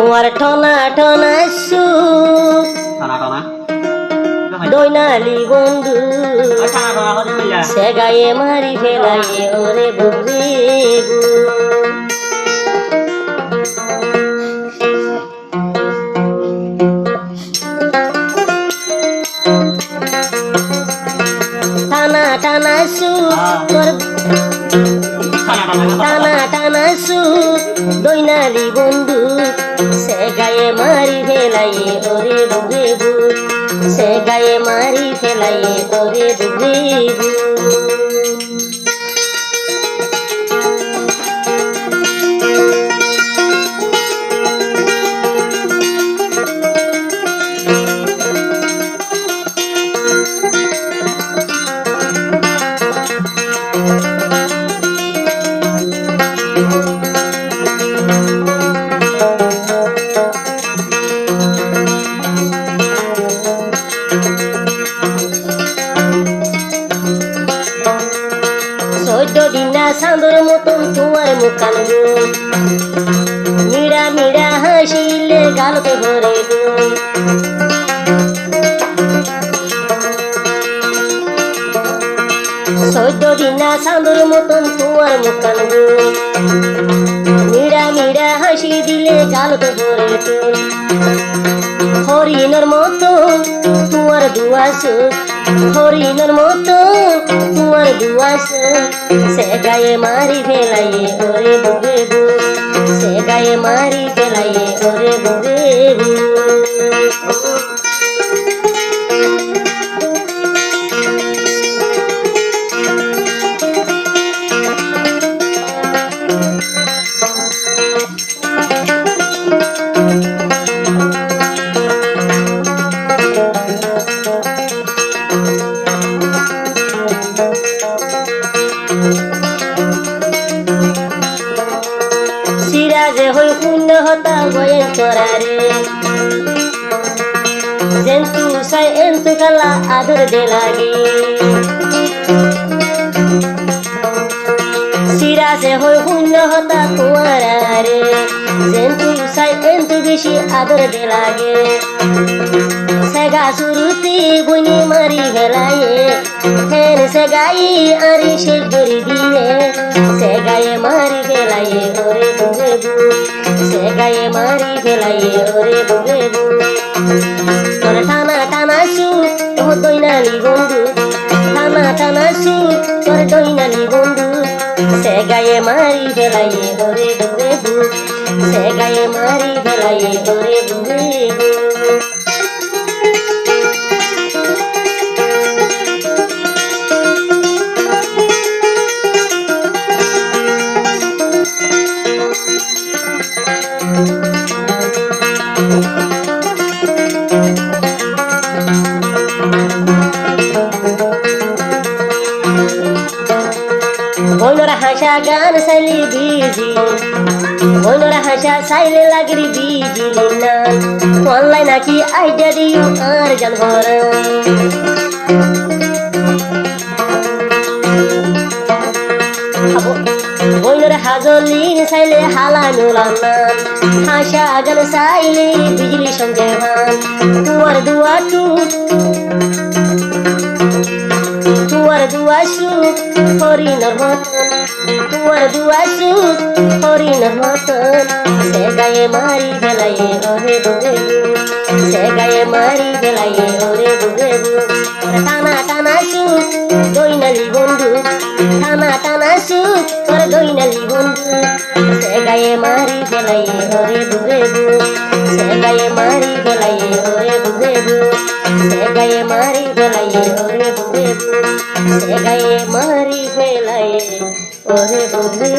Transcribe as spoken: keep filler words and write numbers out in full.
Tuáñr thona thona suk. Thona thona. Dóinali bondú. Oi, thona thona hoó de bólla. Segaye mari félaiye óre bondú. Thana thana suk, ah, tor thana thana suk, dóinali bondú. Segaye mari félaiye óre bondú. Segaye mari félaiye óre bondú. Soiddo dina sándor moton tuáñr mukkán goi. Miçá miçá háñci dile galot fore goi. Soiddo dina sándor moton tuáñr mukkán goi. Miçá miçá háñci dile galot fore goi. Horinor moton tuáñr duwá suk. Horinor moton tuáñr duwá suk. Segaye mari félaiye óre bondú. Segaye mari félaiye óre bondú. Siraze hoi fúinno hotá goyen torare. Zentu sai entu kala ador de lage. Siraze hoi fúinno hotá tuáñrare. Zentu sai entu beci ador de lage. Sega surute boine mari félaiye. Héen segaye añáre céc gori diye, segaye mari félaiye óre bondú. Segaye mari félaiye óre bondú. Tor thana thana suk, tor dóinali bondú. Thana thana suk, tor dóinali bondú. Segaye mari félaiye óre bondú. Segaye mari félaiye óre bondú. Boinor háñca gan saile bizi, boinor háñca saile lagir bijili nan. Online aki aidda diyo ar jan horan. Boinor házolin saile hala nulan nan. Háñca gan saile bijili songe han. Tuáñr duwa suk, tuáñr duwa suk, horinor moton. Tuáñr duwa suk, horinor moton. Segaye mari félaiye óre bondú. Segaye mari félaiye óre bondú. Thana thana suk, dóinali bondú. Thana thana suk, tor dóinali bondú. Segaye mari félaiye óre bondú. Segaye mari félaiye óre bondú. Segaye mari félaiye óre bondú. Segaye mari félaiye óre bondú.